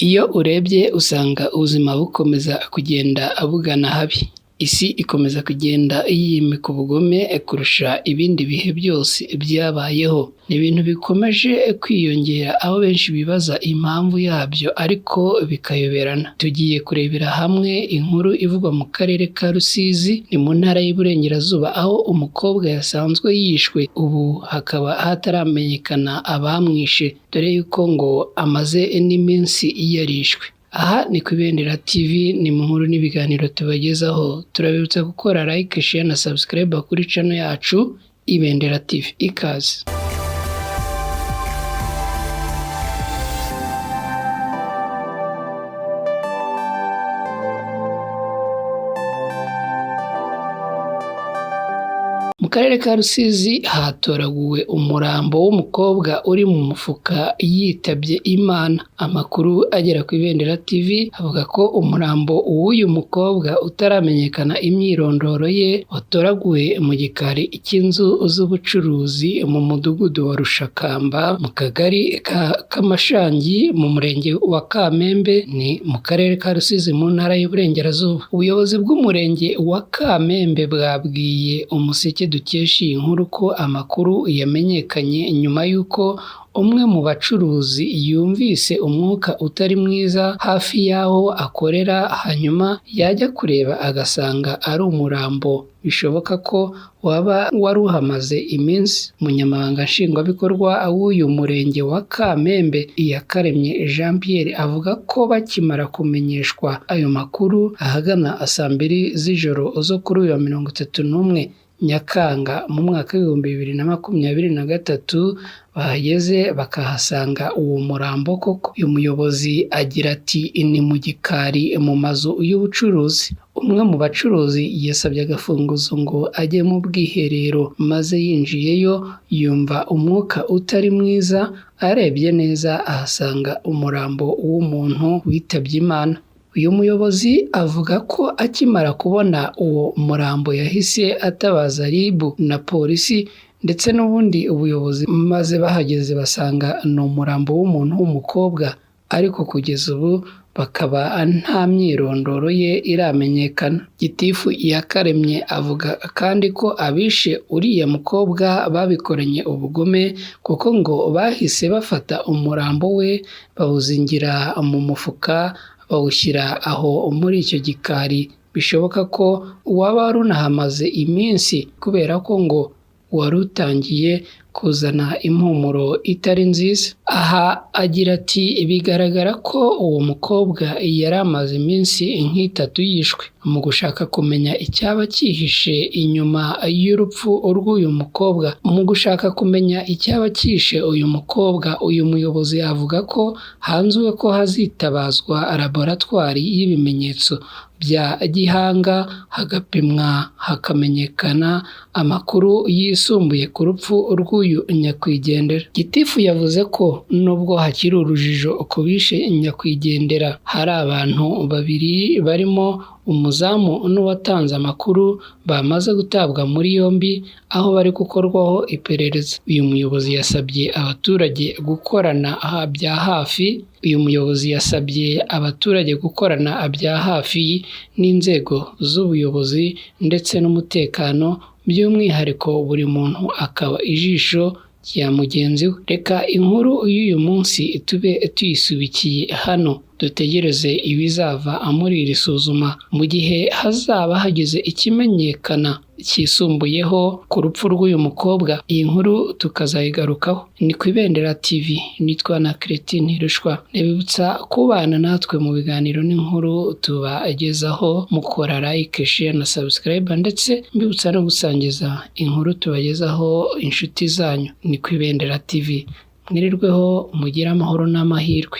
Iyo urebye usanga ubuzima bukomeza kugenda bugana habi. Isi ikomeza kugenda yimika ubugome kurusha ibindi bihe byose byabayeho. Ni ibintu bikomeje kwiyongera aho benshi bibaza impamvu yabyo ariko bikayoberana. Tugiye kurebera hamwe inkuru ivugwa mu karere ka Rusizi, ni mu ntara y'Iburengerazuba aho umukobwa yasanzwe yishwe, ubu hakaba hataramenyekana abamwishe, dore yuko ngo amaze n'iminsi yarishwe. Aha ni ku Ibendera TV, ni mu nkuru n'ibiganiro tubagezaho. Turabibutsa gukora like, share na subscribe kuri channel yacu Ibendera TV. Ikaze. Mu karere ka Rusizi hatoraguwe umurambo w'umukobwa uri mu mufuka yitabye Imana. Amakuru agera ku Ibendera TV avuga ko umurambo w'uyu mukobwa utaramenyekana imyirondoro ye watoraguwe mu gikari cy'inzu z'ubucuruzi mu mudugudu wa Rushakamba mu kagari ka Kamashangi mu murenge wa Kamembe ni mu karere ka Rusizi mu ntara y'Iburengerazuba. Ubuyobozi bw'umurenge wa Kamembe bwabwiye Umuseke dukesha iyi nkuru ko amakuru yamenyekanye nyuma y'uko umwe mu bacuruzi yumvise umwuka utari mwiza hafi y'aho akorera, hanyuma yajya kureba agasanga ari umurambo bishoboka ko waba wari uhamaze iminsi. Umunyamabanga Nshingwabikorwa w'uyu murenge wa Kamembe, Iyakaremye Jean Pierre, avuga ko bakimara kumenyeshwa ayo makuru ahagana saa mbiri z'ijoro zo kuri uyu wa 31 Nyakanga mu mwaka w'2023 bahageze bakahasanga uwo murambo koko. Uyu muyobozi agira ati ni mu gikari mu mazu y'ubucuruzi. Umwe mu bacuruzi yasabye agafunguzo ngo ajye mu bwiherero, maze yinjiyeyo yumva umwuka utari mwiza, arebye neza ahasanga umurambo w'umuntu witabye Imana. Uyu muyobozi avuga ko akimara kubona uwo murambo yahise atabaza RIB na polisi ndetse n'ubundi ubuyobozi, maze bahageze basanga ni umurambo w'umuntu w'umukobwa, ariko kugeza ubu bakaba nta myirondoro ye iramenyekana. Gitifu Iyakaremye avuga kandi ko abishe uriya mukobwa babikoranye ubugome kuko ngo bahise bafata umurambo we bawuzingira mu mufuka bawushyira aho muri icyo gikari, bishoboka ko waba wari unahamaze iminsi kubera ko ngo wari utangiye kuzana impumuro itari nziza. Aha agira ati bigaragara ko uwo mukobwa yari amaze iminsi nk'itatu yishwe. Mu gushaka kumenya icyaba cyihishe inyuma y'urupfu rw'uyu mukobwa, mu gushaka kumenya icyaba cyihishe uyu mukobwa, uyu muyobozi avuga ko hanzuwe ko hazitabazwa laboratwari y'ibimenyetso bya gihanga hagapimwa hakamenyekana amakuru yisumbuye ku rupfu rw'uyu nyakwigendera. Gitifu yavuze ko nubwo hakiri urujijo ku bishe nyakwigendera, hari abantu babiri barimo umuzamu n'uwatanze amakuru bamaze gutabwa muri yombi aho bari gukorwaho iperereza. Uyu muyobozi yasabye abaturage gukorana bya hafi uyu muyobozi yasabye abaturage gukorana bya hafi n'inzego z'ubuyobozi ndetse n'umutekano, by'umwihariko buri muntu akaba ijisho rya mugenzi we. Reka inkuru y'uyu munsi tube tuyisubikiye hano, dutegereze ibizava muri iri suzuma mu gihe hazaba hagize ikimenyekana cyisumbuyeho ku rupfu rw'uyu mukobwa, iyi nkuru tukazayigarukaho. Ni ku Ibendera TV, nitwa na Christine Rushwa. Ndabibutsa kubana natwe mu biganiro n'inkuru tubagezaho mukora like, share na subscribe, ndetse mbibutsa no gusangiza inkuru tubagezaho inshuti zanyu. Ni ku Ibendera TV. Mwirirweho mugire amahoro n'amahirwe.